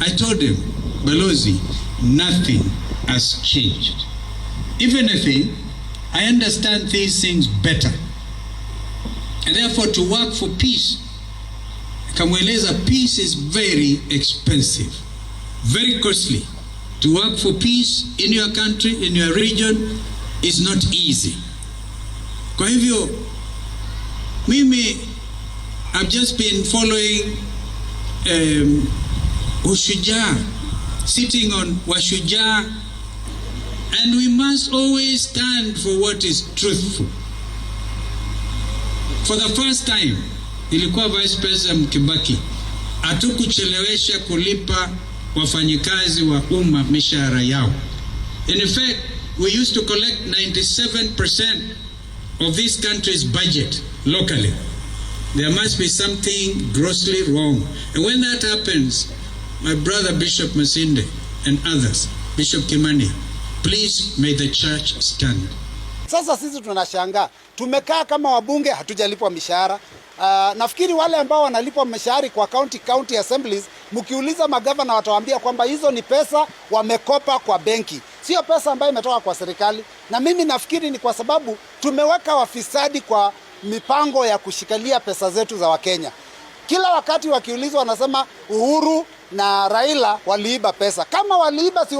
I told him, "Balozi, nothing has changed. If anything, I understand these things better. And therefore to work for peace," akamweleza, "peace is very expensive, very costly. To work for peace in your country, in your region, is not easy." Kwa hivyo mimi I've just been following ushujaa, sitting on washujaa, and we must always stand for what is truthful. For the first time, ilikuwa Vice President Kibaki, hatukuchelewesha kulipa wafanyikazi wa umma mishahara yao. In fact, we used to collect 97% of this country's budget locally. There must be something grossly wrong. And when that happens, my brother Bishop Masinde and others, Bishop Kimani, please, may the church stand. Sasa sisi tunashangaa, tumekaa kama wabunge hatujalipwa mishahara. Nafikiri wale ambao wanalipwa mishahara kwa county assemblies, mkiuliza magavana watawaambia kwamba hizo ni pesa wamekopa kwa benki, sio pesa ambayo imetoka kwa serikali. Na mimi nafikiri ni kwa sababu tumeweka wafisadi kwa mipango ya kushikilia pesa zetu za Wakenya. Kila wakati wakiulizwa wanasema Uhuru na Raila waliiba pesa. Kama waliiba si